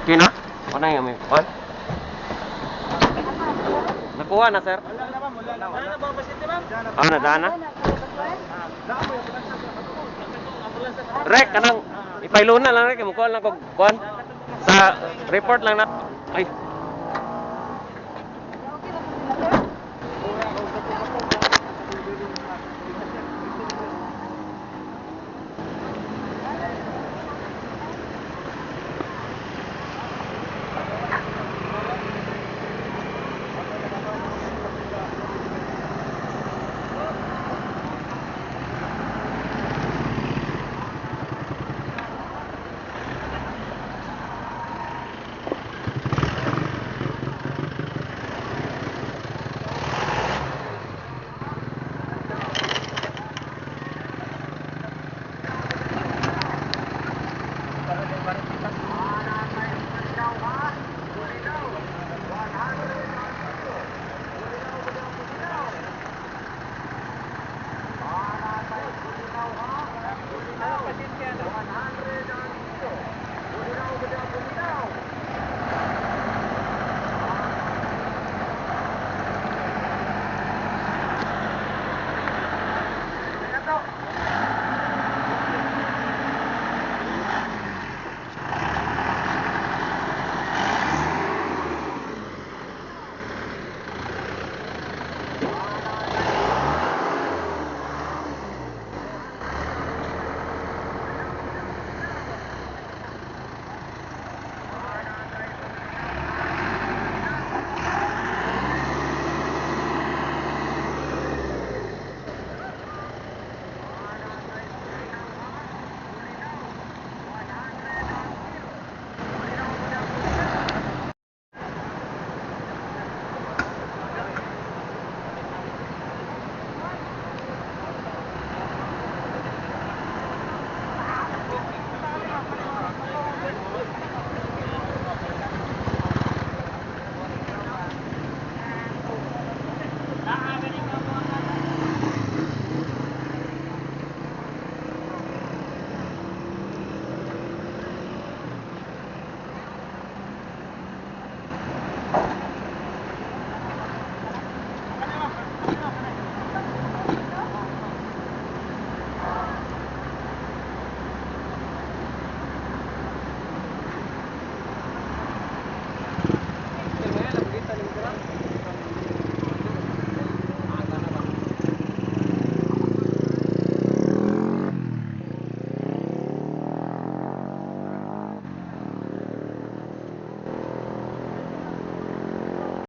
Okay na? Wala yung may kuan? Nakuha na, sir? Wala na, ma'am, wala na. Wala na ba pasyente, ma'am? Ah, nadaan na? Rek, kanang ipailunan lang rek, mukuha lang kog kuan. Sa report lang na. Ay.